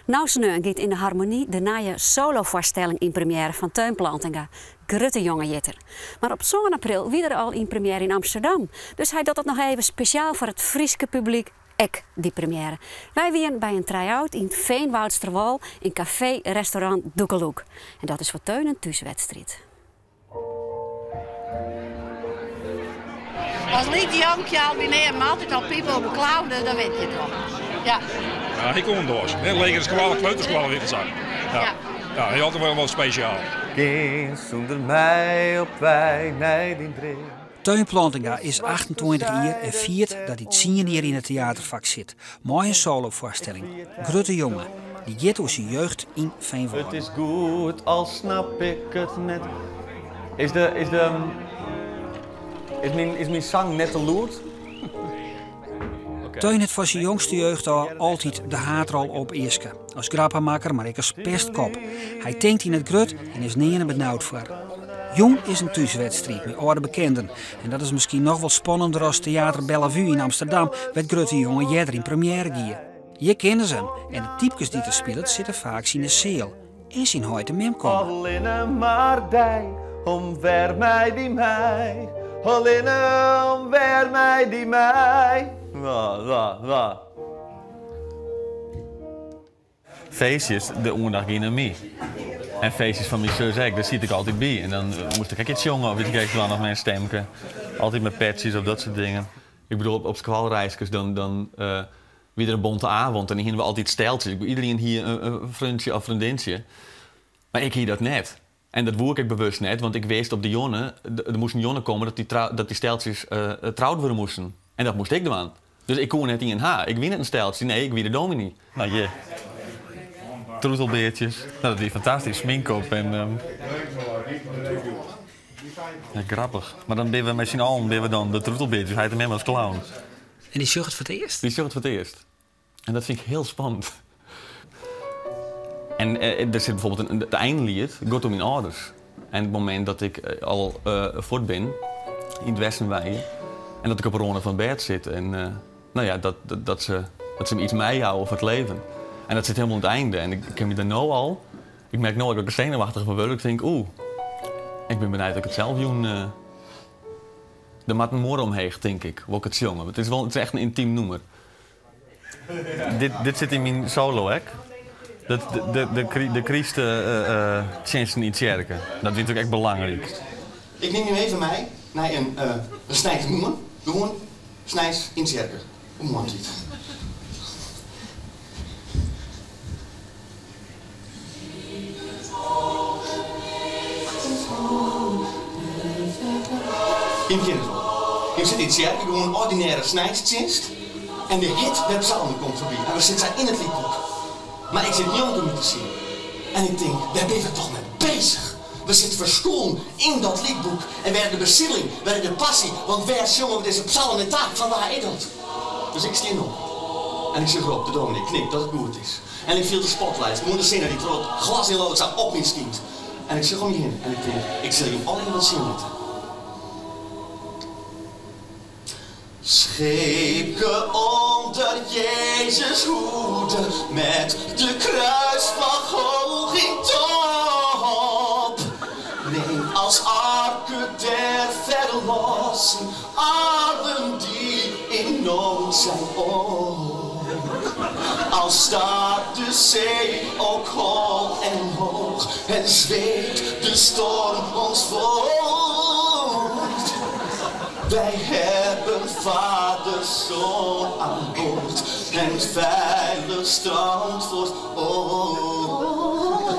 No sneon giet yn de Harmonie de nije solofoarstelling yn premjêre fan Theun Plantinga, Grutte Jonge hjit er. Mar op sân april wie er al yn premjêre yn Amsterdam, dus hy docht dat noch even spesjaal foar it Fryske publyk ek, dy premjêre. Wy wienen by in try-out yn Veenwoudsterwal yn kafee-restaurant Dûkeloek. En dat is foar Theun in thúswedstriid. As lyts jonkje al by mem altyd al pipe op de clown, dus dan wit je it wol. Ja. Ja, hy komt dochs. Hè, legere skoalle, kleuterskoalle wie it sa. Ja. Ja, hy altyd wol wat spesjaal. Gean sûnder my op wei nei dyn dream. Theun Plantinga is 28 jier en fiert dat hy tsien jier yn it teaterfak sit, mei in solofoarstelling, Grutte Jonge, dy't giet oer syn jeugd yn Veenwouden. It is goed, al snap ik it net. Is de, is de, is myn, is myn sang net te lûd? Theun hat fan syn jongste jeugd ôf altyd de haadrol opeaske. As grappemakker, mar ek as pestkop. Hy tinkt yn it grut en is nearne benaud foar. Jûn is in thúswedstriid mei âlde bekenden. En dat is miskien noch wol spannender as Theater Bellevue yn Amsterdam, wêr't Grutte Jonge earder yn premjêre gie. Hjir kenne se him en de typkes dy't er spilet sitte faaks yn de seal. En syn heit en mem komme. Allinne mar dy, om wer mei dy mei. Allinne om wer mei dy mei. Wa, wa, wa. Feestjes, de oandacht gie nei my. En feestjes fan myn sus ek, dêr siet ik altyd by. En dan moast ik ek iets sjonge of iets geks dwaan of mei in stemke. Altyd mei petsjes of dat soart dingen. Ik bedoel, op skoalreiskes dan, dan wie der in bonte avond en dan hiene we altyd steltsjes. Iedereen hie in freontsje of freondintsje. Mar ik hie dat net. En dat woe ik ek bewust net, want ik wist op de jûn, der moast in jûn komme dat dy, dat dy steltsjes troud wurde moasten. En dat moast ik dwaan. Dus ik koe net ien ha. Ik wie net in steltsje, nee, ik wie de dominy. No hjir. Troetelbeertjes. No, dat wie fantastysk. Smink op en. Ja, grappich. Mar dan binne we mei syn allen binne we dan de troetelbeertjes. Heit en mem as clown. En dy sjocht it foar it earst? Dy sjocht it foar it earst. En dat fyn ik hiel spannend. En der sit bijvoorbeeld in, it einliet giet oer myn âlders. En it momint dat ik al fuort bin, yn it westen wenje, en dat ik op 'e râne fan it bêd sit en no ja, dat, dat se, dat se my iets meijouwe foar it leven. En dat sit helemaal oan it einde. En ik kin my der no al, ik merk no al dat ik der senuwachtich fan wurd, ik tink oeh, ik bin benijd dat ik it sels jûn. Der moat in muorre omheech, tink ik, wol ik it sjonge. Want it is wol, it is echt in yntym nûmer. Dit, dit sit yn myn solo ek. Dat, de, de, de, de krysttsjinsten yn tsjerke. Dat wie natuerlik ek belangryk. Ik nim jim even mei nei in, in sneinsmoarn, gewoan sneins yn tsjerke, om moarntiid. Jim kenne it wol. Jim sitte yn tsjerke, gewoan in ordinêre sneinstsjinst, en de hit der psalmen komt foarby en we sitte sa yn it lietboek. Mar ik sit njonken my te sjen en ik tink, wêr binne we toch mei bezich? We sitte ferskûlen yn dat lietboek en wêr de besieling, wêr de passy, want wêr sjonge we dizze psalm nei ta? Fan wa is dat? Dus ik stean op en ik sjoch erop, de dominee knikt dat it goed is. En ik fiel de spotlights, gewoan de sinne dy't troch it glas yn load sa op my skynt. En ik sjoch om my hinne en ik tink, ik sil jim allegear wat sjen litte. Scheepke onder Jezus hoede met de kruisvlag hoog in top. Neem als arke der verlossing allen die in nood zijn op. Al staat de zee ook hol en hoog en zweept de storm ons voort. Wij hebben vader, zoon aan boord en veilig strand voor oord.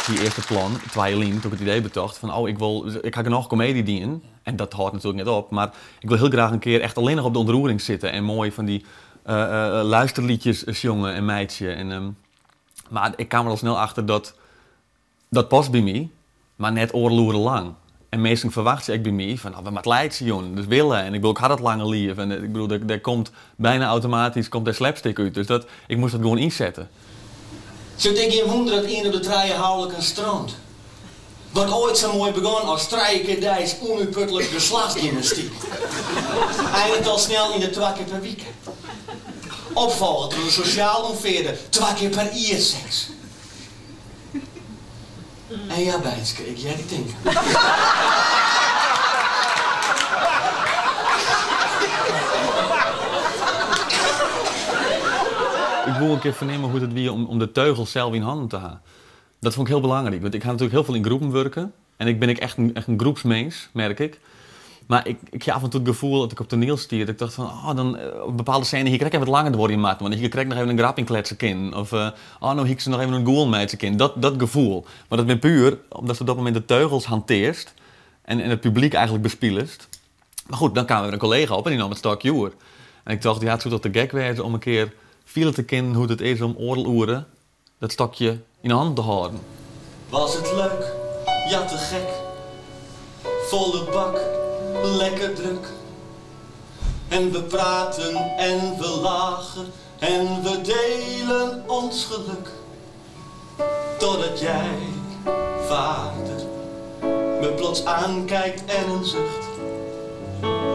Dy earste plan, twa jier lyn, doe't ik it idee betocht fan oh, ik wol, ik ha genôch komedy dien en dat hâldt natuerlik net op, mar ik wol hiel graach in kear echt allinnich op de ontroering sitte en moai fan dy luisterliedjes sjonge en meitsje. En, mar ik kaam der al snel achter dat dat past by my, mar net oardel oere lang. En minsken ferwachtsje ek by my fan, oh, we moatte laitsje jûn, dus wille. En ik bedoel, ik ha dat lange liif en ik bedoel, dêr komt bijna automatysk komt dêr slapstick út. Dus dat, ik moast dat gewoan ynsette. Is it ek gjin wûnder dat ien op de trije houliken strandt? Wat oait sa moai begûn as trije kear deis ûnútputlik geslachtsgymnastyk, einiget al snel yn de twa kear per wike. Opfolge troch de sosjaal oanfearde twa kear per jier seks. En ja Beitske, ik hear dy tinken. Ik woe in kear fernimme hoe't it wie om de teugels sels yn hannen te ha. Dat fûn ik hiel belangryk, want ik ha natuerlik hiel folle yn groepen wurke. En ik bin ek echt in, echt in groepsmins, merk ik. Mar ik, ik hie af en toe it gefoel dat ik op toaniel stie, dat ik tocht fan, oh, dan, op in bepaalde sêne hie ik krekt even wat langer duorje moatten, want dan hie ik krekt noch even in grap yn kletse kinnen. Of, oh, no hie ik se noch even in goal meitsje kinnen. Dat, dat gefoel. Mar dat bin puer omdatst op dat momint de teugels hantearst en, en it publyk eigentlik bespilest. Mar goed, dan kaam der in kollega op en dy naam it stokje oer. En ik tocht, ja, it soe toch te gek wêze om in kear fiele te kinnen hoe't it is om oardel oere dat stokje yn 'e hannen te hâlden. Was het leuk, ja te gek. Volle bak, lekker druk. En we praten en we lachen en we delen ons geluk. Totdat jij, vader, me plots aankijkt en een zucht.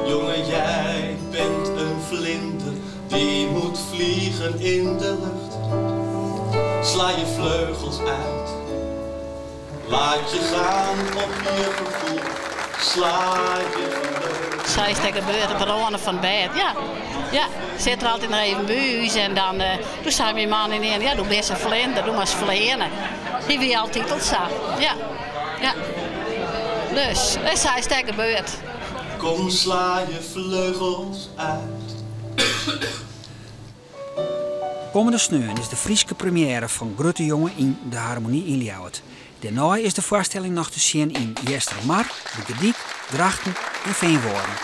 Jongen, jij bent een vlinder die moet vliegen in de lucht. Sla je vleugels uit. Laat je gaan op je gevoel. Sla je vleugels. Sa is it gebeurd op 'e râne fan it bêd. Ja, ja, sit er altyd noch even by ús en dan, doe sei myn man ynienen, ja, do bist in flinder, do moatst fleane. Hy wie altyd al sa, ja, ja. Dus, en sa is it ek gebeurd. Kom sla je vleugels uit. Kommende sneon is de Fryske premiêre fan Grutte Jonge yn De Harmonie yn Ljouwert. Dêrnei is de foarstelling noch te sjen yn Eastermar, De Gerdyk, Drachten en Feanwâlden.